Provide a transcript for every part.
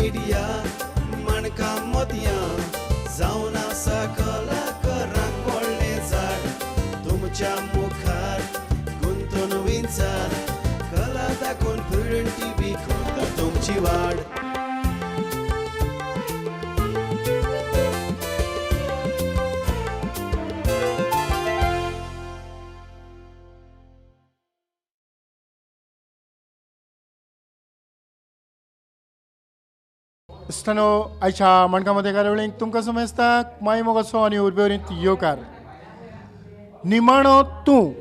Media माणकां मोतयां जावन आसा कलाकारांक व्हडलें झाड तुमच्या मुखार गुंतून विंचार कला दाखोवन प्रुडंट टीव्ही करता तुमची वाड. इश्टांनो, आयच्या माणकां कार्यावळींत तुमकां समजता माई मोगाचो आनी उर्बेवरींत येवकार. निमाणो तूं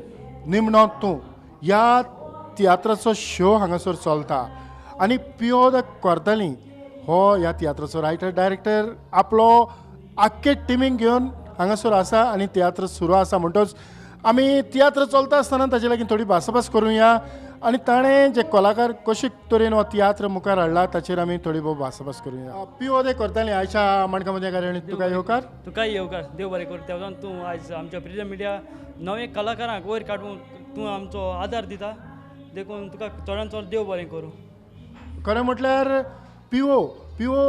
निमणो तूं ह्या तियात्राचो शो हांगासर चलता आनी पियो the कोर्ताली हो ह्या तियात्राचो रायटर डायरेक्टर आपलो आख्खे टिमीक घेवन हांगासर आसा आनी तियात्र सुरू आसा. म्हणटच आमी तियात्र चलता आसतना ताचे लागीं थोडी भासाभास करुया आनी ताणें जे कलाकार कशे तरेन हो तियात्र मुखार हाडला ताचेर आमी थोडी भोव भासाभास करुया. पियो दे कोर्ताली आयच्या माणकां मदल्या कार्यावळींत तुका येवकार. तुकाय येवकार. देव बरें करूं. तेवजान तूं आयज आमच्या प्रिडम मिडिया नवे कलाकारांक वयर काडूंक तूं आमचो आदार दिता, देखून तुका चडान चड देव बरें करूं. खरें म्हटल्यार पिवो पिवो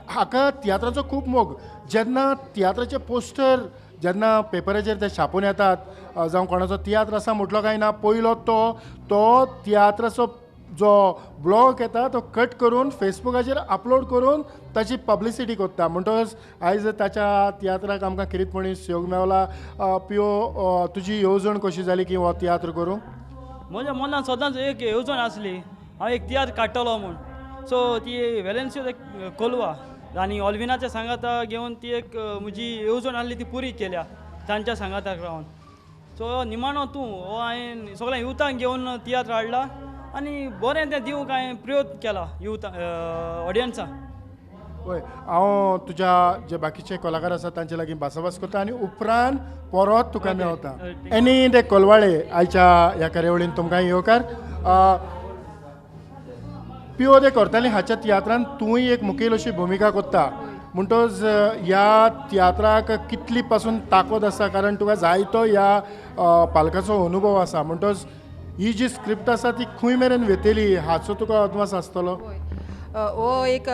हाका तियात्राचो खूब मोग. जेन्ना तियात्राचे पोस्टर जेन्ना पेपराचेर ते छापून येतात जावं कोणाचो तियात्र आसा म्हटलो काय ना, पयलो तो तो तियात्राचो जो ब्लॉग येता तो कट करून फेसबुकाचेर अपलोड करून ताची पब्लिसिटी करता. म्हणटकच आयज ताच्या तियात्राक आमकां खेरीतपणी सहयोग मेवला. पियो, तुजी येवजण कशी जाली की हो तियात्र करूंक? म्हज्या मनान सदांच एक येवजण आसली, हांव एक तियात्र काडटलो म्हूण. सो ती वेलेन्सियो एक कोलवा आनी ऑल्विनाच्या सांगाता घेवन ती एक म्हजी येवजण आसली ती पुरी केल्या तांच्या सांगाताक रावन. सो निमाणो तूं हो हांवें सगळ्या युथांक घेवन तियात्र हाडला आनी बरें तें दिवंक हांवें प्रयत्न केला युथा ऑडियन्साक. हय, हांव तुज्या जे बाकीचे कलाकार आसात तांचे लागीं भासाभास करता आनी उपरांत परत तुका मेवता. एनी दे कोलवाळे आयच्या ह्या कार्यावळीन तुमकां येवकार. पियो दे कोर्ताली हाच्या तियात्रान तूंय एक मुखेल अशी भुमिका करता, म्हणटच ह्या तियात्राक कितली पासून ताकद आसा, कारण तुका जायतो ह्या पालकाचो अनुभव आसा, म्हणटच ही जी स्क्रिप्ट आसा ती खंय मेरेन वेतली हाचो तुका अदमास आसतलो. हो एक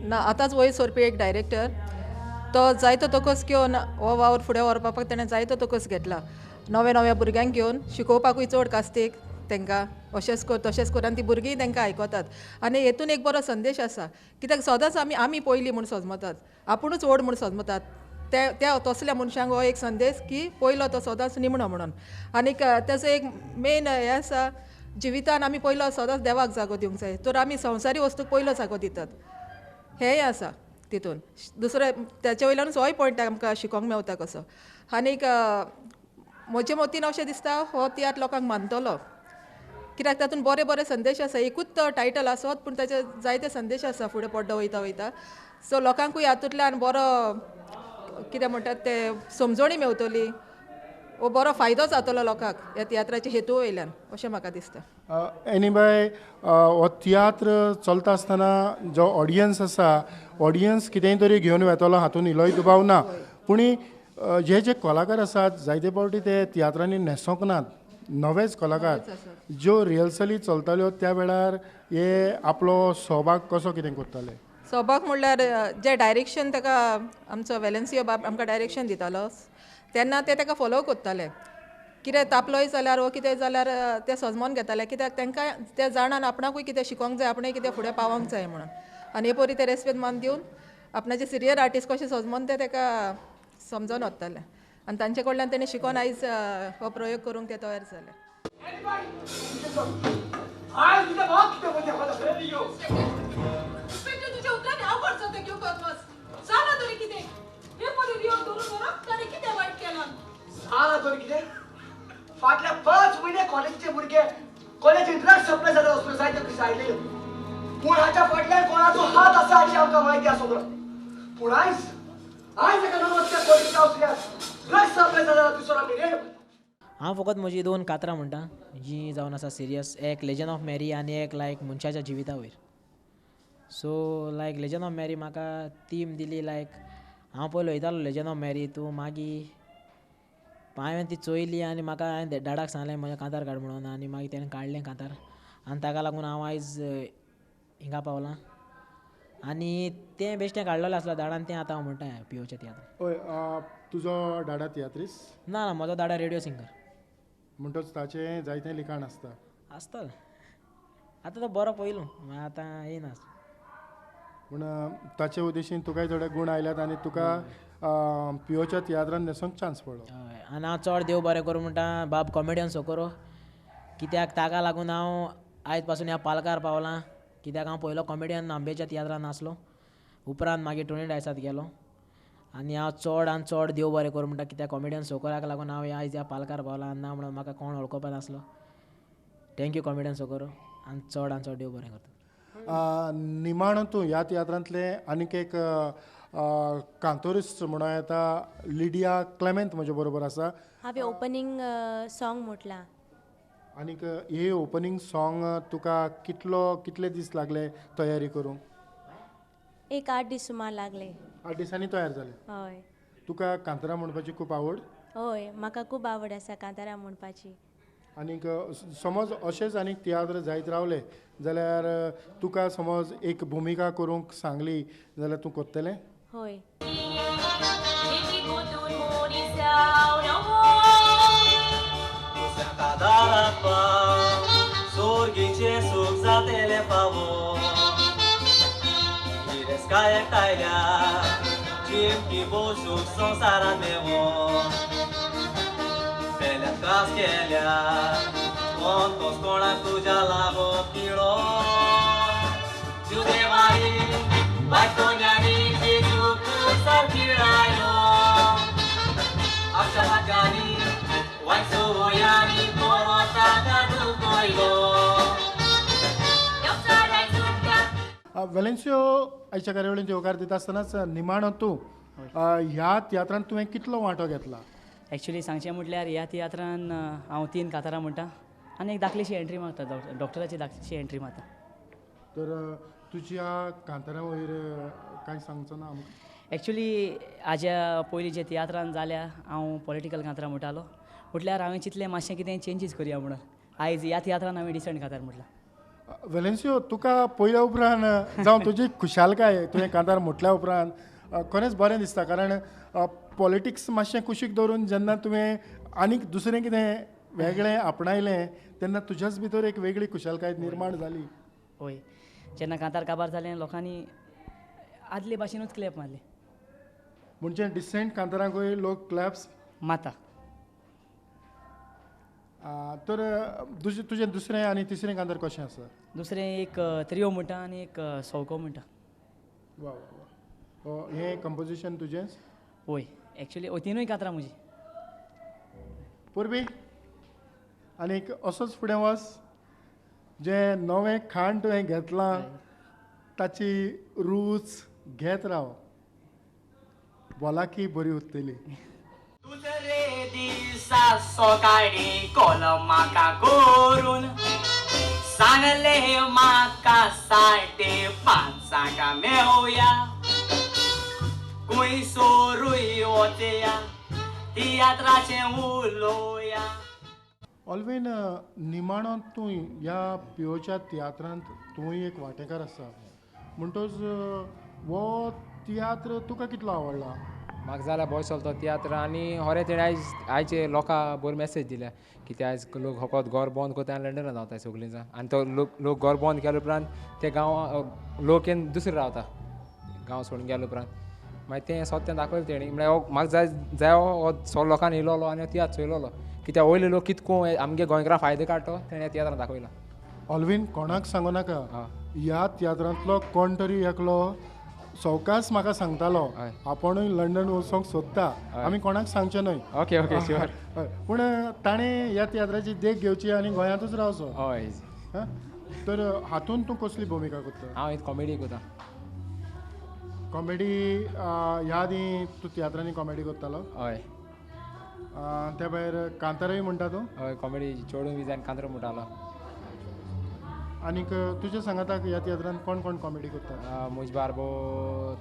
ना आतांच वयर सरपी एक डायरेक्टर, तो जायतो तकस घेवन हो वावर फुडें व्हरपाक तेणें जायतो तकस घेतला. नव्या नव्या भुरग्यांक घेवन शिकोवपाकूय चड कास्तीक तांकां अशेंच कर तशेंच कर, आनी ती भुरगीं तांकां आयकतात. आनी हेतून एक बरो संदेश आसा, कित्याक सदांच आमी आमी पयलीं म्हूण सजमतात, आपुणूच व्हड म्हूण सजमतात. त्या तसल्या मनशांक हो एक संदेश की पयलो तो सदांच निमणो म्हणून. आनीक तेजो एक मेन हें आसा, जिवितान आमी पयलो सदांच देवाक जागो दिवंक जाय, तर आमी संवसारी वस्तूक पयलो जागो दितात, हेंय आसा तितून. दुसरें तेचे वयल्यानूच होय पॉयंट आमकां शिकोंक मेवता कसो. आनीक म्हजे मतीन अशें दिसता हो तियात्र लोकांक मानतलो, कित्याक तातूंत बरे बरे संदेश आसा. एकूच तो टायटल आसत पूण ताचे जायते संदेश आसा फुडें पड्डो वयता वयता. सो लोकांकूय हातूंतल्यान बरो कितें म्हणटात ते समजणी मेवतली, वो बरो फायदो जातलो लोकांक ह्या तियात्राच्या हेतू वयल्यान, अशें म्हाका दिसता. एनीबाय, हो तियात्र चलता आसतना जो ऑडियन्स आसा, ऑडियन्स कितेंय तरी घेवन वेतलो हातूंत इल्लोय दुबाव ना, पूण जे जे कलाकार आसात जायते फावटी ते तियात्रांनी न्हेसोंक नात, नवेच कलाकार ज्यो रिहर्सली चलताल्यो त्या वेळार हे आपलो सहभाग कसो कितें करताले? सहभाग म्हणल्यार जे डायरेक्शन ताका आमचो वेलेन्सियो बाब आमकां डायरेक्शन दितालो तेन्ना ते ताका फॉलो करताले. कितें तापलोय जाल्यार वो कितें जाल्यार ते सजमोन घेताले, कित्याक तांकां ते जाणान आपणाकूय कितें शिकोंक जाय, आपणें कितें फुडें पावोंक जाय म्हणून. आनी हे परी ते रेस्पेद मान दिवन आपणाचे सिनियर आर्टिस्ट कशें सजमोन ते ताका समजोन वताले आनी तांचे कडल्यान तेणें शिकोन आयज हो प्रयोग करूंक ते तयार जाले. फाटल्या 5 म्हयने कॉलेजीचे भुरगे कॉलेजीन ड्रग्स सप्लाय जाता वस्तू जायते कशे आयले, पूण हाच्या फाटल्यान कोणाचो हात आसा हाची आमकां म्हायती आसूंक ना. पूण आयज आयज एका नवस्त्या कॉलेजीच्या वसल्यार ड्रग्स सप्लाय जाता दिसून आमी रेड. हांव फकत म्हजी 2 कातरां म्हणटा जी जावन आसा सिरियस, एक लेजन ऑफ मॅरी आनी एक लायक मनशाच्या जिविता वयर. So like legend of Mary म्हाका थीम दिली, लायक हांव पयलो वयतालो लेजन ऑफ मॅरी तूं, मागीर हांवें ती चोयली आनी म्हाका हांवें डाडाक सांगलें म्हजें कांतार काड म्हणून, आनी मागीर तेणें काडलें कांतार आनी ताका लागून हांव आयज हिंगा पावलां. आनी तें बेश्टें काडलेलें आसलो दाडान तें आतां हांव म्हणटा पियोच्या तियात्रान. हय, तुजो डाडा तियात्रीस? ना ना, म्हजो दाडा रेडियो सिंगर. म्हणटच ताचें जायतें लिखाण आसता? आसतलें, आतां तो बरो पयलो आतां येयना. पूण ताचे उद्देशीन तुकाय थोडे गूण आयल्यात आनी तुका पियोच्या तियात्रान न्हेसोंक चान्स पडलो. हय, आनी हांव चड देव बरें करूं म्हणटा बाब कॉमेडियन सोकोरो, कित्याक ताका लागून हांव आयज पासून ह्या पालकार पावलां. कित्याक हांव पयलो कॉमेडियन आंबेच्या तियात्रान आसलो, उपरांत मागीर टोनी डायसात गेलो. आनी हांव चड आनी चड देव बरें करूं म्हणटा कित्याक कॉमेडियन सोकोराक लागून हांव आयज ह्या पालकार पावलां. ना म्हणून म्हाका कोण वळखोपा नासलो. Thank you comedian Socorro, आनी चड देव बरें करता. निमाणो तूं ह्या तियात्रांतलें आनीक एक कांतोरिस्ट म्हणूं येता, लिडिया क्लेमेंत म्हजे बरोबर आसा. हांवें ओपनींग सॉंग म्हटलां. आनीक हे ओपनींग सॉंग तुका कितले दीस लागले तयारी करूंक? एक 8 दीस सुमार लागले. 8 दिसांनी तयार जालें? हय. तुका कांतारां म्हणपाची खूब आवड? हय, म्हाका खूब आवड आसा कांतारां म्हणपाची. आनीक समज अशेंच आनीक तियात्र जायत रावले जाल्यार तुका समज एक भुमिका करूंक सांगली जाल्यार तूं करतलें? हय. वेलेन्सियो, आयच्या कार्यावळींत येवकार दिता आसतनाच निमाणो तूं ह्या तियात्रांत तुवें कितलो वांटो घेतला? एक्चुली सांगचें म्हटल्यार ह्या तियात्रान हांव 3 कातारां म्हणटा आनी एक दाखलीशी एंट्री मारता, डॉक्टराची दाखलीशी एंट्री मारता. तर तुज्या कांतारां वयर कांय सांगचो ना आमकां? एक्चुली हाज्या पयलीं जे तियात्रान जाल्या हांव पॉलिटिकल कांतारां म्हणटालो, म्हटल्यार हांवें चिंतलें मातशें कितें चेंजीस करुया म्हणून. आयज ह्या तियात्रान हांवें डिसंट कांतार म्हटलां. वेलेन्सियो, तुका पयल्या उपरांत जावं तुजी खुशालकाय तुवें कांतार म्हटल्या उपरांत खरेंच बरें दिसता, कारण पॉलिटिक्स मातशें कुशीक दवरून जेन्ना तुवें आनीक दुसरें कितें वेगळें आपणायलें तेन्ना तुज्याच भितर एक वेगळी खुशालकाय निर्माण जाली. हय, जेन्ना कांतार काबार जालें लोकांनी आदले भाशेनूच क्लॅप मारले. म्हणजे डिसेंट कांतारांकूय लोक क्लॅप्स माता. तर तुजें दुसरें आनी तिसरें कांतार कशें आसा? दुसरें एक त्रियो म्हणटा आनी एक सौको म्हणटा. वा वा, हें कंपोजिशन तुजेंच? हय, एक्चुली तिनूय कातरां म्हजी. पूर्वी, आनीक असोच फुडें वच, जें नवें खाण तुवें घेतलां ताची रूच घेत राव, भलायकी बरी उरतली. दुसरे दिसा सकाळी कॉल म्हाका करून सांगले म्हाका 5:30 मेळोया, खंय सोरूय वचया तियात्राचें उलोवया. ऑलवीन, निमाणो तूं ह्या पियोच्या तियात्रांत तूंय एक वांटेकार आसा, म्हणटच हो तियात्र तुका कितलो आवडला? म्हाका जाल्यार बरो चलता तियात्र आनी खरें तेणें आयज आयचे लोकांक बरी मॅसेज दिल्या की ते आयज लोक फकत घर बंद करता आनी लंडनान रावता सगळीं जाण, आनी तो लोक घर बंद केल्या उपरांत ते गांव लोक येवन दुसरे रावता गांव सोडून गेल्या उपरांत. मागीर तें सत्य दाखयलें तेणी, म्हळ्यार हो म्हाका जाय जाय हो सगळो लोकांनी येयलोलो आनी हो तियात्र चोयलोलो कित्याक वयले लोक कितको आमगे गोंयकारां फायदो काडटो तेणें तियात्रान दाखयला. ऑलवीन, कोणाक सांगू नाका, ह्या तियात्रांतलो कोण तरी एकलो सवकास म्हाका सांगतालो आपूणय लंडन वचोंक सोदता, आमी कोणाक सांगचें न्हय. Okay okay sure. पूण ताणें ह्या तियात्राची देख घेवची आनी गोंयांतूच रावचो. हय. तर हातूंत तूं कसली भुमिका करता? हांव एक कॉमेडी करता. कॉमेडी ह्या आदीं तूं तियात्रांनी कॉमेडी करतालो? हय. त्या भायर कांतारय म्हणटा तूं? हय, कॉमेडी चेडूं बी जाय कांतार म्हणटालो. आनीक तुज्या सांगाताक ह्या तियात्रांत कोण कोण कॉमेडी करता? म्हज बारबो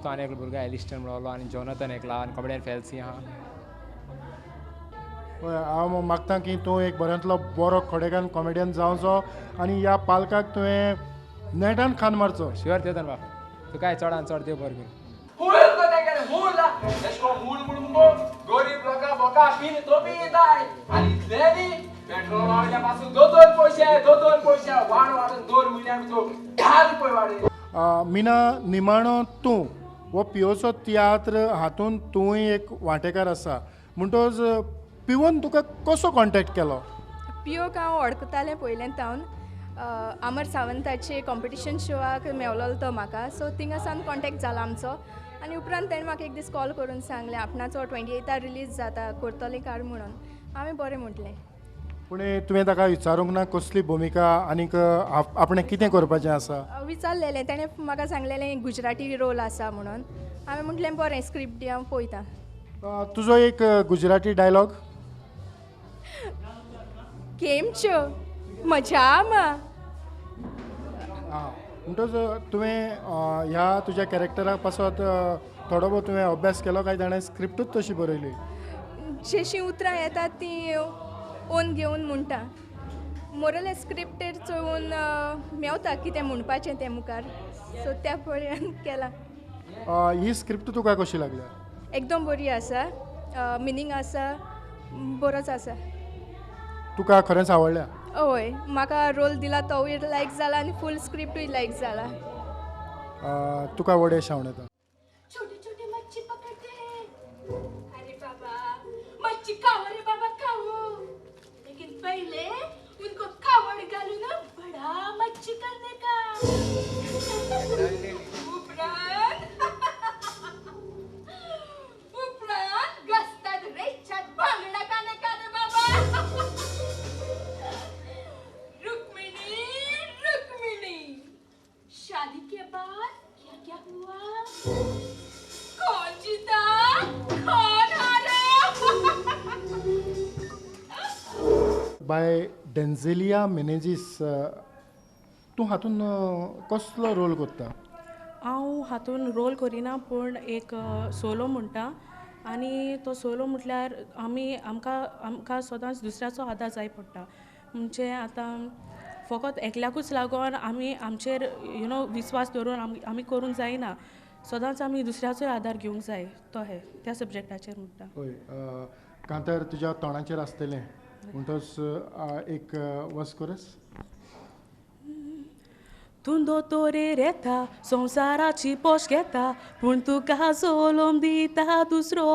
तो आनी एकलो भुरगो एलिस्टन म्हणलो आनी जोनथन एकला आनी कॉमेडियन फेल्सी आहा. हय, हांव मागता की तूं एक बऱ्यांतलो बरो खडेगान कॉमेडियन जावचो आनी ह्या पालकाक तुवें नेटान खान मारचो. शुअर चेतन बाब. तुकाय चडान चड देव बरें करूं. गरीब लोकां बोका पीन तोपी येताय आनी इतले न्ही पेट्रोल वाडल्या पासून 2-2 पयशे 2-2 पयशे वाड वाडून 2 म्हयन्या भितर 10 रुपये वाडले. मिना, निमाणो तूं हो पियोचो तियात्र हातूंत तूंय एक वांटेकार आसा, म्हणटोच पिवन तुका कसो कॉन्टेक्ट केलो? पियोक हांव वळखतालें पयल्यान तावन, अमर सावंताचे कॉम्पिटिशन शोआक मेवलोलो तो म्हाका, सो थिंगा सावन कॉन्टेक्ट जाला आमचो. आनी उपरांत तेणें म्हाका एक दीस कॉल करून सांगलें आपणाचो 28 रिलीज जाता, करतलें कार म्हणून. हांवें बरें म्हटलें. पूण तुवें ताका विचारूंक ना कसली भुमिका आनीक आपणें कितें करपाचें आसा? विचारलेलें, तेणें म्हाका सांगलेलें गुजराती रोल आसा म्हणून. हांवें म्हटलें बरें स्क्रिप्ट दी हांव पळयता. तुजो एक गुजराती डायलॉग? केम छो मजा. म्हणटच तुवें ह्या तुज्या कॅरेक्टरा पासत थोडो भोव तुवें अभ्यास केलो काय ताणें स्क्रिप्टूच तशी बरयली? जशीं उतरां येतात तीं ओन घेवन म्हणटा, मोरल स्क्रिप्टेर चोवन मेवता कितें म्हणपाचें तें मुखार, सो त्या पळयान केलां. ही स्क्रिप्ट तुका कशी लागल्या? एकदम बरी आसा, मिनींग आसा, बरोच आसा. तुका खरेंच आवडल्या? हय, म्हाका रोल दिला तोवूय लायक जाला आनी फूल स्क्रिप्टूय लायक जाला. तुका व्हड यश आवडटा. छोटे छोटे मच्छी पकडते हैं. अरे बाबा मच्छी खाओ रे बाबा खाओ, लेकिन पहले उनको कावड़ गालू ना बड़ा मच्छी करने का. उपरांत उपरांत गस्तात रेच्यात बांगडा खाने का रे बाबा. रुक्मिणी रुक्मिणी शादी के बाद क्या क्या हुआ, कौन जीता कौन हारा. बाय डेन्झेलिया मेनेजीस, तूं हातून कसलो रोल करता? हांव हातून रोल करिना, पूण एक सोलो म्हणटा आनी तो सोलो म्हटल्यार आमी आमकां आमकां सदांच दुसऱ्याचो आदार जाय पडटा. म्हणजे आतां फकत एकल्याकूच लागून आमी आमचेर you know विस्वास दवरून आमी करूंक जायना, सदांच आमी दुसऱ्याचोय आदार घेवंक जाय. तो हे त्या सब्जेक्टाचेर म्हणटा. हय, कांतार तुज्या तोंडाचेर आसतलें म्हणटच एक वस कोरस. तूं दोतोरेर येता संवसाराची पोश घेता, पूण तुका सोलोम दिता दुसरो,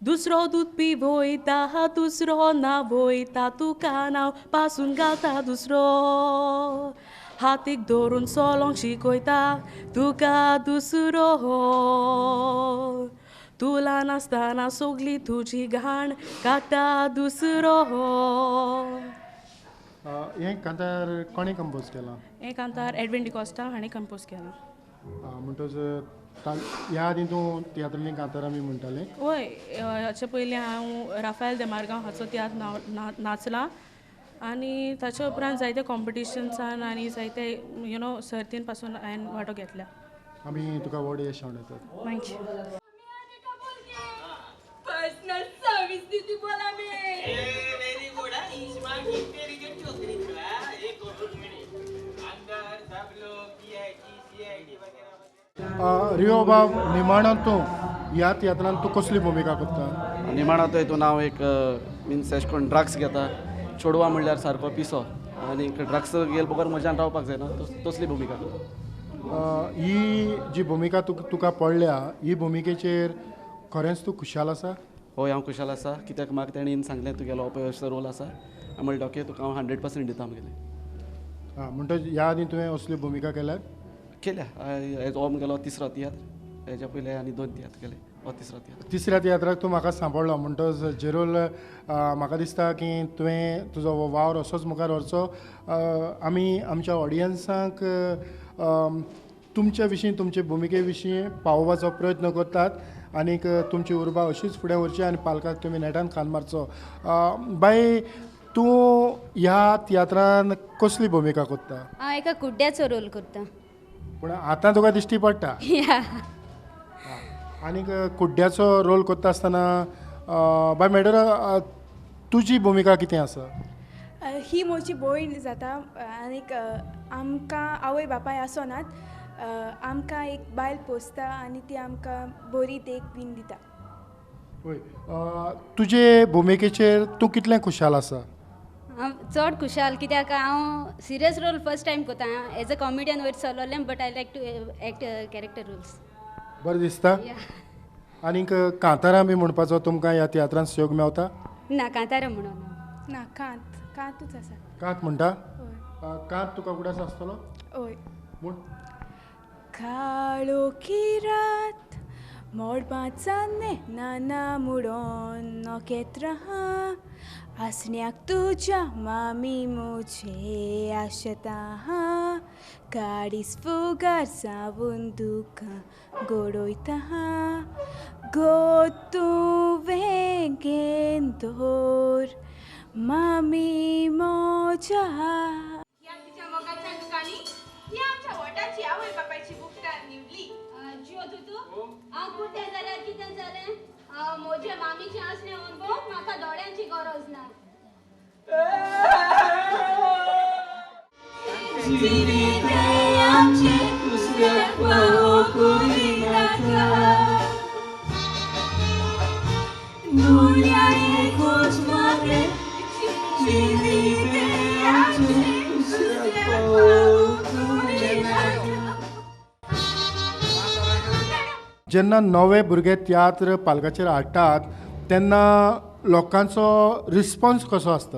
दुसरो दूद पिवयता दुसरो न्हावयता, तुका नांव पासून घालता दुसरो, हातीक धरून सोलोंक शिकयता तुका दुसरो, तूं ल्हान आसतना सगली तुजी घाण काडटा दुसरो. हें कांतार कोणें कंपोज केलां? हें कांतार एडविन डिकॉस्टा हाणें कंपोज केलां. म्हणटच ह्या आदीं तूं तियात्रांनी कांतारां बी म्हणटालें? हय, हाचे पयलीं हांव राफायल देमार्गांव हाचो तियात्र नाचलां आनी ताचे उपरांत जायते कॉम्पिटिशन्सान आनी जायते you know सर्तीन पासून हांवें वांटो घेतला. आमी तुका व्हड यश आवडटा. Thank you. Personal service दीदी बोला मैं. Very good. तेरी जो छोकरी एक रुक्मिणी अंदर सब लोग सीआईडी वगैरह. रियो बाब, निमाणो तूं ह्या तियात्रांत तूं कसली भुमिका करता? निमाणो तो हितून हांव एक मिन्स एशें कोन्न ड्रग्स घेता, चेडवा म्हणल्यार सारको पिसो आनी ड्रग्स घेल बगर म्हज्यान रावपाक जायना, तसली भुमिका करता. ही जी भुमिका तुका पडल्या ही भुमिकेचेर खरेंच तूं खुशाल आसा? हय, हांव खुशाल आसा, कित्याक म्हाका तेणेन सांगलें तुगेलो हो पळय असो रोल आसा, हांवें म्हणलें ओके तुका हांव 100% दिता म्हगेलें. आं, म्हणटच ह्या आदीं तुवें असल्यो भुमिका केल्यात? केल्या. हो म्हगेलो तिसरो तियात्र, हेज्या पयलीं आनी 2 तियात्र केले, हो तिसरो तियात्र. तिसऱ्या तियात्राक तूं म्हाका सांपडलो म्हणटच जेरोल म्हाका दिसता की तुवें तुजो हो वावर असोच मुखार व्हरचो. आमी आमच्या ऑडियन्सांक तुमच्या विशीं तुमचे भुमिके विशीं पावोवपाचो प्रयत्न करतात आनीक तुमची उर्बा अशीच फुडें व्हरची आनी पालकाक तुमी नेटान खांद मारचो. बाय, तूं ह्या तियात्रान कसली भुमिका करता? हांव एका कुड्ड्याचो रोल करता. पूण आतां तुका दिश्टी पडटा. आनीक कुड्ड्याचो रोल करता आसतना बाय मेडोरा, तुजी भुमिका कितें आसा? ही म्हजी भयण जाता आनीक आमकां आवय बापाय आसोनात. आमकां एक बायल पोसता आनी ती आमकां बरी देख बीन दिता. वय, तुजे भुमिकेचेर तूं कितलें खुशाल आसा? हांव चड खुशाल कित्याक हांव सिरियस रोल फर्स्ट टायम कोता. एज अ कॉमेडियन वयर चलोलें, but I like to act character roles. बरें दिसता. आनीक कांतारां बी म्हणपाचो तुमकां ह्या तियात्रांत संयोग मेवता? ना, कांतारां म्हणून ना, कांत कांतूच आसा. कांत म्हणटा? कांत तुका उगडास आसतलो? हय. म्हूण काळोखी रात मोडपाचाने नाना मुडोन नखेत्रां आसण्याक तुज्या मामी मुझे आशता काडीस फुगार जावन दुकां गोडोयता गो तूं वेंगेन दवर मामी मोजा. ह्या तिच्या मोगाच्या दुकानी ही आमच्या वटाची आवय बापायची बुकटां निवली. जियो तूं हांव कुठे जाल्यार कितें जालें, म्हजे मामीचें आसलें अणभव म्हाका दोळ्यांची गरज ना. जेन्ना नवे भुरगे तियात्र पालकाचेर हाडटात तेन्ना लोकांचो रिस्पोन्स कसो आसता?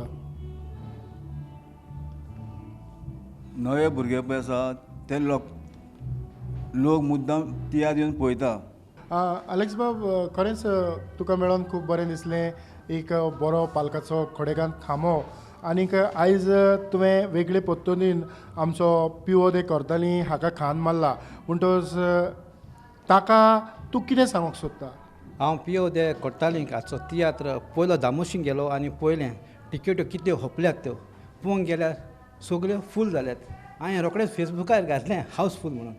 नवे भुरगे पळय आसा ते लोक लोक मुद्दाम तियात्र येवन पळयता. अलेक्स बाब, खरेंच तुका मेळोन खूब बरें दिसलें. एक बरो पालकाचो खडेगांत खांबो आनीक आयज तुवें वेगळे पद्दतीन आमचो पिवो दे कोरताली हाका खांद मारला, म्हणटकच ताका तूं कितें सांगूंक सोदता? हांव पियो दे कोरताली हाचो तियात्र पयलो दामोशीन गेलो आनी पळयलें टिकेट्यो कितल्यो होपल्यात त्यो पळोवंक गेल्यार सगल्यो फूल जाल्यात. हांवें रोखडेंच फेसबुकार घातलें हावसफूल म्हणून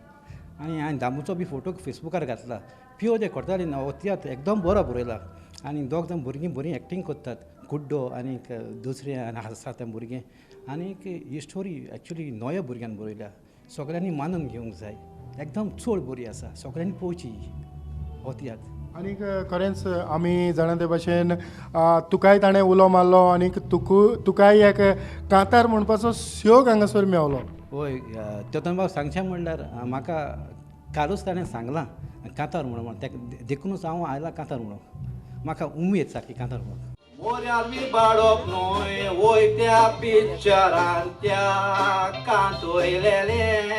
आनी हांवें दामूचो बी फोटो फेसबुकार घातला. पियो दे कोरताली हो तियात्र एकदम बरो बरयला आनी दोग जाण भुरगीं बरीं एक्टींग करतात, गुड्डो आनी दुसरे आसा ते भुरगें. आनीक ही स्टोरी एक्चुली नव्या भुरग्यान बरयल्या, सगळ्यांनी मानून घेवंक जाय, एकदम चड बरी आसा, सगळ्यांनी पळोवची हो तियात्र. आनीक खरेंच आमी जाणा ते भाशेन तुकाय ताणें उलो मारलो आनीक तुकाय एक कांतार म्हणपाचो संयोग हांगासर मेवलो. हय, तेतन बाब सांगचें म्हणल्यार म्हाका कालूच ताणें सांगलां कांतार म्हणून, देखुनूच हांव आयलां कांतार म्हणून, म्हाका उमेद सारकी कांतार म्हणून. मोऱ्यार बाडप न्हय वय त्या पिक्चरान त्या कांतोयलेलें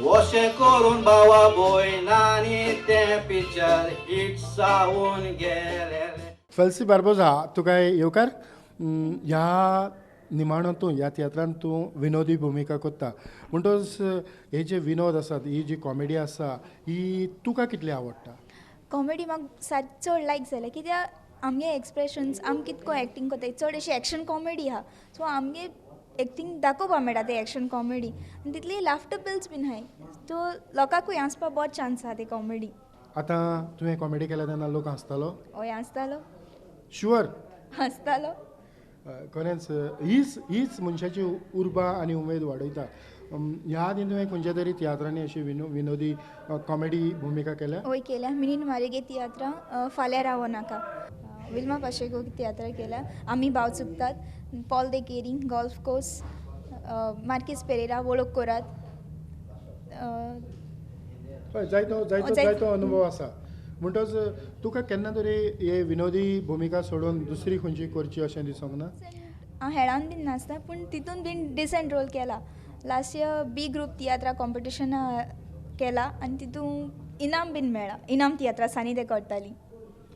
अशें करून भावा भयणांनी तें पिक्चर हिट जावन गेलें. फेल्सी बार्बोजा, तुका येवकार. ह्या निमाणो तूं ह्या तियात्रांत तूं विनोदी भुमिका करता, म्हणटकच हे जे विनोद आसात, ही जी कॉमेडी आसा, ही तुका कितली आवडटा? कॉमेडी म्हाका सारकी चड लायक जालें कित्याक आमगे एक्सप्रेशन्स आम कितको एक्टींग करताय, चड अशी एक्शन कॉमेडी आहा, सो आमगे एक्टींग दाखोवपा मेळटा ते एक्शन कॉमेडी आनी तितली लाफ्टर बिल्स बीन आहाय, सो लोकांकूय हांसपा बरो चान्स आहा ते कॉमेडी. आतां तुवें कॉमेडी केल्या तेन्ना लोक हांसतालो? हय हांसतालो. शुअर हांसतालो. खरेंच हीच हीच मनशाची उर्बा आनी उमेद वाडयता. ह्या आदी तुवें खंयच्या तरी तियात्रांनी अशी विनोदी कॉमेडी भुमिका केल्या? हय केल्या. मिनीन मारिगे तियात्रां, फाल्यां रावो नाका, विल्मा पाशेको तियात्रां केल्या, आमी भाव चुकतात, पॉल दे केरी, गोल्फ कोर्स, मार्कीस पेरेरा, वळख कोरात. हय, जायतो जायतो जायतो अनुभव आसा. म्हणटच तुका केन्ना तरी हे विनोदी भुमिका सोडून दुसरी खंयची करची अशें दिसूंक ना? हांव हेळान बीन नाचता पूण तितून बीन डिसंट रोल केला. लास्ट इयर बी ग्रूप तियात्रा कॉम्पिटिशन केला आनी तितून इनाम बीन मेळ्ळा. इनाम तियात्रा सानी ते करताली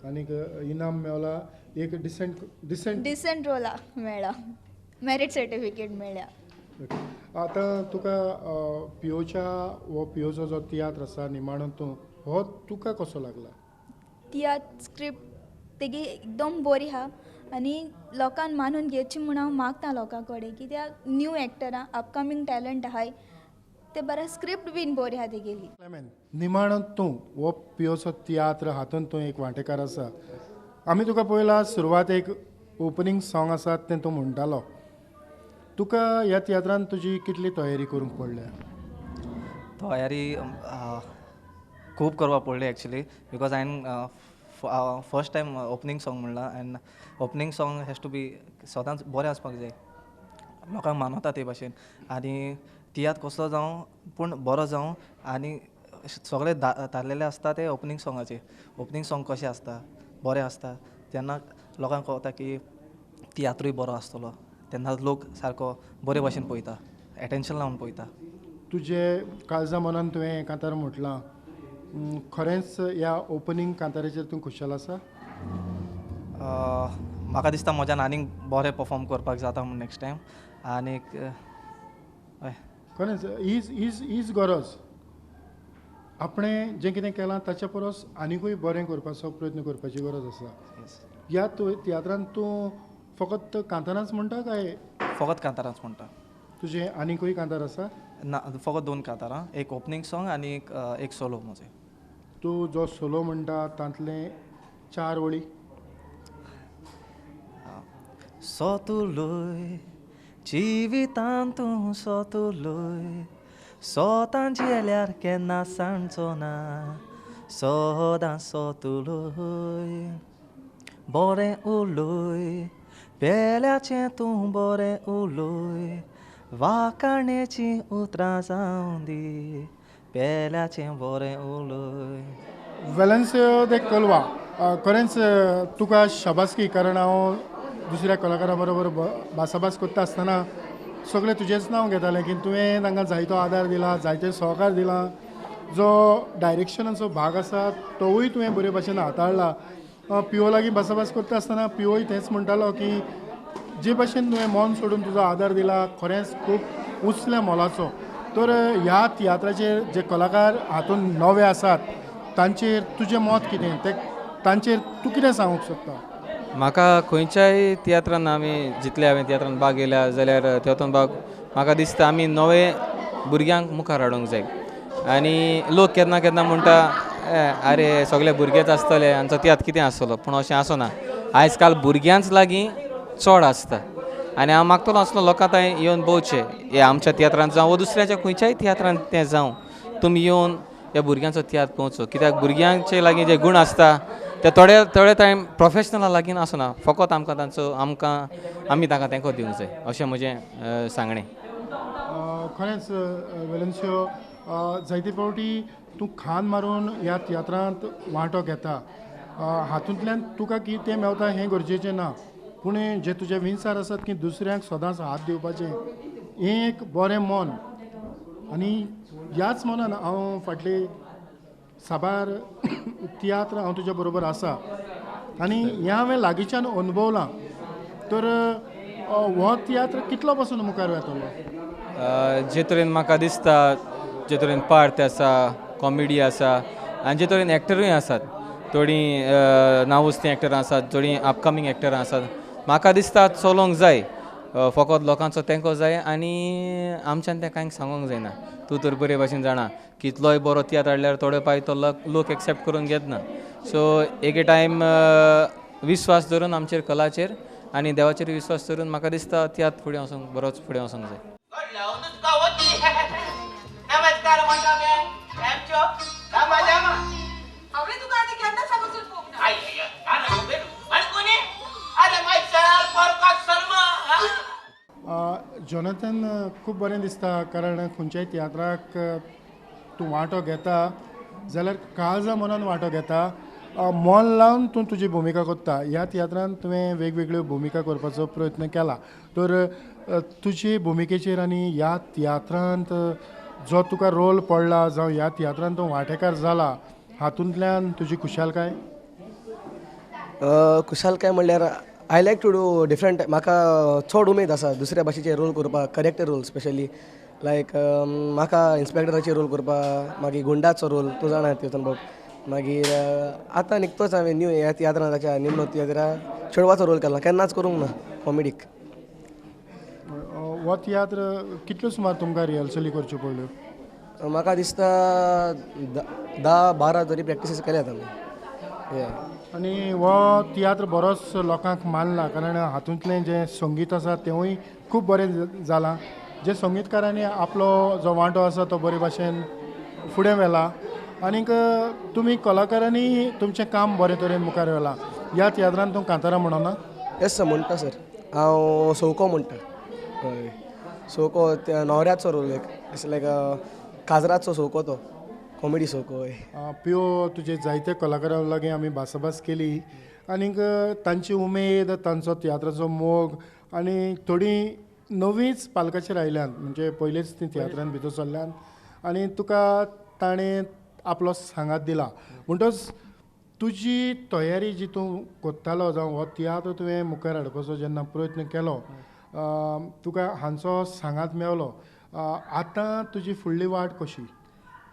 आनीक इनाम मेवला, एक डिसंट डिसंट डिसंट रोला मेळ्ळा, मॅरीट सर्टिफिकेट मेळ्ळ्या. आतां तुका पियोच्या हो पियोचो जो तियात्र आसा निमाणो तूं, हो तुका कसो लागला? तियात्र स्क्रिप्ट तेगी एकदम बरी आहा आनी लोकांक मानून घेवची म्हूण हांव मागता लोकां कडेन, कित्याक न्यू एक्टरां अपकमींग टॅलंट आहाय ते बरें स्क्रिप्ट बीन बरी आहा तेगेली. निमाणो तूं हो पियोचो तियात्र हातूंत तूं एक वांटेकार आसा. आमी तुका पळयला सुरवातेक ओपनींग सॉंग आसा तें तूं म्हणटालो, तुका ह्या तियात्रान तुजी कितली तयारी करूंक पडल्या? तयारी खूब करपाक पडली एक्चुली because हांवें फर्स्ट टायम ओपनींग सॉंग म्हणलां and opening song has to be सदांच बरें आसपाक जाय, लोकांक मानवता ते भाशेन. आनी तियात्र कसलो जावं पूण बरो जावं आनी सगळे थारलेले आसता ते ओपनींग सॉंगाचेर. ओपनींग सॉंग कशें आसता, बरें आसता तेन्ना लोकांक कळटा की तियात्रूय बरो आसतलो, तेन्ना लोक सारको बरे भाशेन पळयता, एटेन्शन लावन पळयता. तुजे काळजा मनान तुवें कांतार म्हटलां, खरेंच ह्या ओपनींग कांताराचेर तूं खुशाल आसा? म्हाका दिसता म्हज्यान आनीक बरें परफॉर्म करपाक जाता म्हूण नॅक्स्ट टायम. आनीक हय खरेंच हीच हीच हीच गरज, आपणें जें कितें केलां ताच्या परस आनिकूय बरें करपाचो प्रयत्न करपाची गरज आसा. ह्या तियात्रांत तूं फकत कांतारांच म्हणटा काय? फकत कांतारांच म्हणटा. तुजें आनिकूय कांतार आसा? ना, फकत 2 कांतारां, एक ओपनींग सॉंग आनी एक सोलो म्हजें. तूं जो सोलो म्हणटा तांतले 4 वळी. सोतुलोय जिवितांत तूं सोतुलोय, सोतान जेल्यार केन्ना सांडचो ना, सदां सोतुलोय. बरें उलोय पेल्याचें तूं बरें उलोय, वाकाणेचीं उतरां जावं दी, पेल्याचें बरें उलोय. वेलेन्सियो दे कोलवा, खरेंच तुका शाबासकी, कारण हांव दुसऱ्या कलाकारा बरोबर भासाभास करता आसतना सगळें तुजेंच नांव घेतालें की तुवें तांकां जायतो आदार दिला, जायते सहकार दिला, जो डायरेक्शनाचो भाग आसा तोवूय तुवें बरे भाशेन हाताळ्ळा. पिओ लागीं भासाभास करता आसतना पिओय तेंच म्हणटालो की जे भाशेन तुवें मन सोडून तुजो आदार दिला खरेंच खूब उंचल्या मोलाचो. तर ह्या तियात्राचेर जे कलाकार हातूंत नवे आसात तांचेर तुजें मत कितें, ते तांचेर तूं कितें सांगूंक सोदता? म्हाका खंयच्याय तियात्रान आमी जितले हांवें तियात्रान भाग घेयल्या जाल्यार तेतून भाग म्हाका दिसता आमी नवे भुरग्यांक मुखार हाडूंक जाय. आनी लोक केन्ना केन्ना म्हणटा आरे सगळे भुरगेच आसतले आमचो तियात्र कितें आसतलो, पूण अशें आसना. आयज काल भुरग्यांच लागीं चड आसता आनी हांव मागतलो आसलो लोकां थंय येवन पळोवचें, हे आमच्या तियात्रांत जावं वो दुसऱ्याच्या खंयच्याय तियात्रांत तें जावं, तुमी येवन ह्या भुरग्यांचो तियात्र पळोवचो. कित्याक भुरग्यांचे लागीं जे गूण आसता ते थोडे थोडे टायम प्रोफेशनला लागीं आसना, फकत आमकां तांचो आमकां आमी तांकां तेंको दिवंक जाय अशें म्हजें सांगणें. खरेंच वेलेन्सियो, जायते फावटी तूं खान मारून ह्या तियात्रांत वांटो घेता, हातूंतल्यान तुका कितें मेवता हें गरजेचें ना, पूण जे तुजे विचार आसात की दुसऱ्यांक सदांच हात दिवपाचें हें एक बरें मन. आनी ह्याच मनान हांव फाटले साबार तियात्र हांव तुज्या बरोबर आसा आनी हें हांवें लागींच्यान अनुभवलां. तर हो तियात्र कितलो पासून मुखार वेतलो? जे तरेन म्हाका दिसता, जे तरेन पार्ट आसा, कॉमेडी आसा आनी जे तरेन एक्टरूय आसात, थोडीं नांवस्तीं एक्टरां आसात, थोडीं अपकमींग एक्टरां आसात, म्हाका दिसता चलोवंक जाय. फकत लोकांचो तेंको जाय आनी आमच्यान तें कांय सांगूंक जायना. तूं तर बरे भाशेन जाणा कितलोय बरो तियात्र हाडल्यार थोडे पाय तो लोक एक्सेप्ट करून घेतना. सो एक टायम विस्वास धरून आमचेर कलाचेर आनी देवाचेर विस्वास धरून म्हाका दिसता तियात्र फुडें वचूंक बरोच फुडें वचूंक जाय. जोनाथन, खूब बरें दिसता कारण खंयच्याय तियात्राक तूं वांटो घेता जाल्यार काळजा मनान वांटो घेता, मन लावन तूं तुजी भुमिका करता. ह्या तियात्रांत तुवें वेगवेगळ्यो भुमिका करपाचो प्रयत्न केला, तर तुजे भुमिकेचेर आनी ह्या तियात्रांत जो तुका रोल पडला जावं ह्या तियात्रांत तूं वांटेकार जाला हातूंतल्यान तुजी खुशालकाय? खुशालकाय म्हणल्यार I like to do different, म्हाका चड उमेद आसा दुसऱ्या भाशेचे रोल करपाक, कॅरेक्टर रोल स्पेशली, लायक म्हाका इन्स्पेक्टराचे रोल करपाक, मागीर गुंडाचो रोल तूं जाणा तितून बाब, मागीर आतां निकतोच हांवें न्यू ह्या तियात्रान ताच्या निमणो तियात्रा चेडवाचो रोल केला, केन्नाच करूंक ना कॉमेडीक. हो तियात्र कितल्यो सुमार तुमकां रिहर्सली करच्यो पडल्यो? म्हाका दिसता 10-12 तरी प्रॅक्टिसीस केल्यात आमी. आनी हो तियात्र बरोच लोकांक मानला कारण हातूंतलें जें संगीत आसा तेंवूय खूब बरें जालां, जे संगीतकारांनी आपलो जो वांटो आसा तो बरे भाशेन फुडें व्हेला आनीक तुमी कलाकारांनी तुमचें काम बरें तरेन मुखार व्हेलां. ह्या तियात्रान तूं कांतारां म्हणना? येस सर, म्हणटा सर. हांव सवको म्हणटा. हय, सवको त्या न्हवऱ्याचो रोल, एक लायक काजराचो सवको, तो कॉमेडी सवको. हय. पियो, तुजे जायते कलाकारां लागीं आमी भासाभास केली आनीक तांची उमेद, तांचो तियात्राचो मोग आनी थोडीं नवीच पालकाचेर आयल्यान, म्हणजे पयलींच ती तियात्रान भितर सरल्यान आनी तुका ताणें आपलो सांगात दिला. म्हणटच तुजी तयारी जी तूं कोत्तालो जावं हो तियात्र तुवें मुखार हाडपाचो जेन्ना प्रयत्न केलो, तुका हांचो सांगात मेवलो. आतां तुजी फुडली वाट कशी?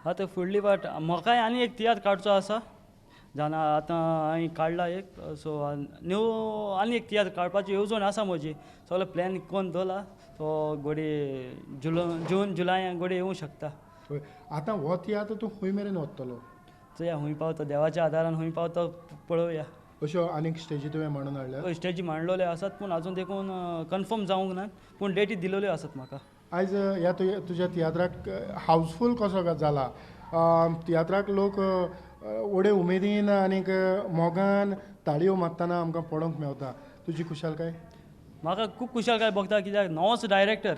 आतां फुडली वाट म्हाकाय आनी एक तियात्र काडचो आसा, जाणा आतां हांवें काडला एक, सो न्यू आनी एक तियात्र काडपाची येवजण आसा म्हजी. सगळो प्लॅन कोन्न दवरला, तो घोडये जून जुलयान घोडये येवंक शकता. आतां हो तियात्र तूं खंय मेरेन वतलो? चोया खूंय पावता, देवाच्या आदारान खूंय पावता पळोवया. अश्यो आनीक स्टेजी तुवें म्हणून हाडल्या? स्टेजी मांडलेल्यो आसात, पूण आजून देखून कन्फर्म जावंक ना, पूण डेटी दिलेल्यो आसात म्हाका. आयज ह्या तुज्या तियात्राक हावसफूल कसो जाला? तियात्राक लोक व्हडे उमेदीन आनीक मोगान ताळयो मारतना आमकां पळोवंक मेवता. तुजी खुशालकाय? म्हाका खूब खुशालकाय भोगता, कित्याक नवोच डायरेक्टर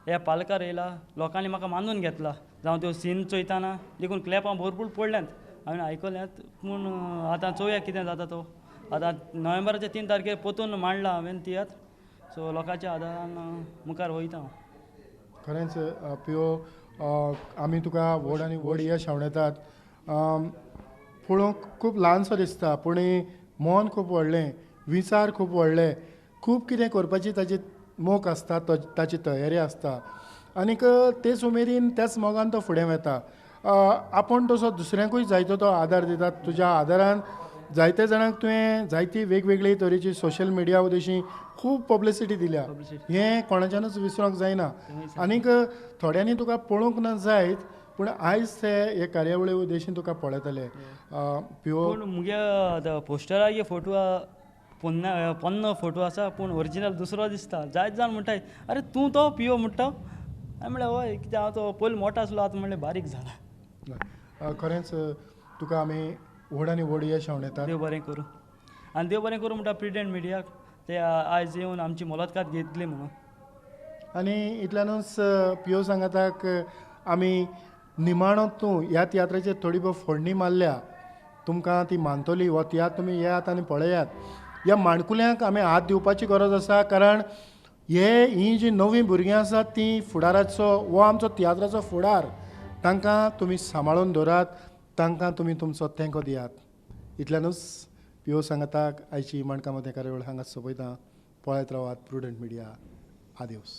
ह्या पालकार येयला, लोकांनी म्हाका मानून घेतला. जावं त्यो सीन चोयतना देखून क्लॅपां भरपूर पडल्यांत, हांवें आयकल्यात, पूण आतां चोवया कितें जाता तो. आतां नोव्हेंबराच्या 3 तारखेर पोतून मांडला हांवें तियात्र, सो लोकांच्या आदारान मुखार वयता हांव. खरेंच पियो, आमी तुका व्हड आनी व्हड यश आंवडेतात. पळोवंक खूब ल्हानसो दिसता, पूण मन खूब व्हडलें, विचार खूब व्हडले, खूब कितें करपाची ताची मोख आसता, ताची तयारी आसता आनीक तेच उमेदीन त्याच मोगान तो फुडें वता. आपूण तसो दुसऱ्यांकूय जायतो तो आदार दिता. तुज्या आदारान जायते जाणांक तुवें जायती वेगवेगळी तरेची सोशल मिडिया उदेशी खूब पब्लिसिटी दिल्या, हें कोणाच्यानूच विसरूंक जायना. आनीक थोड्यांनी तुका पळोवंक ना जायत, पूण आयज ते हे कार्यावळी उद्देशीन तुका पळयतले. पूण मुगे पोस्टरागे फोटो पोन्नो फोटो आसा, पूण ओरिजिनल दुसरो दिसता. जायत जाण म्हणटाय, अरे तूं तो पियो म्हणटा. हांवें म्हणलें हय, कित्याक हांव तो पयलीं मोटो आसलो, आतां म्हणलें बारीक जाला. खरेंच तुका आमी व्हड आनी व्हड यश आंवडेतात. देव बरें करूं, आनी देव बरें करूं म्हणटा प्रिडेंट मिडियाक, ते आयज येवन आमची मुलाखत घेतली म्हणून. आनी इतल्यानूच पियो सांगाताक आमी निमाणो तूं ह्या तियात्राचेर थोडी भोव फोडणी मारल्या, तुमकां ती मानतली. हो तियात्र तुमी येयात आनी पळयात. ह्या माणकुल्यांक आमी हात दिवपाची गरज आसा, कारण हे ही जी नवीं भुरगीं आसात ती फुडाराचो, हो आमचो तियात्राचो फुडार. तांकां तुमी सांबाळून दवरात, तांकां तुमी तुमचो तेंको दियात. इतल्यानूच पियो सांगाताक आयची माणकां मदें कार्यावळ हांगा सोंपयता. पळयत रावात प्रुडंट मिडिया. आदेवस.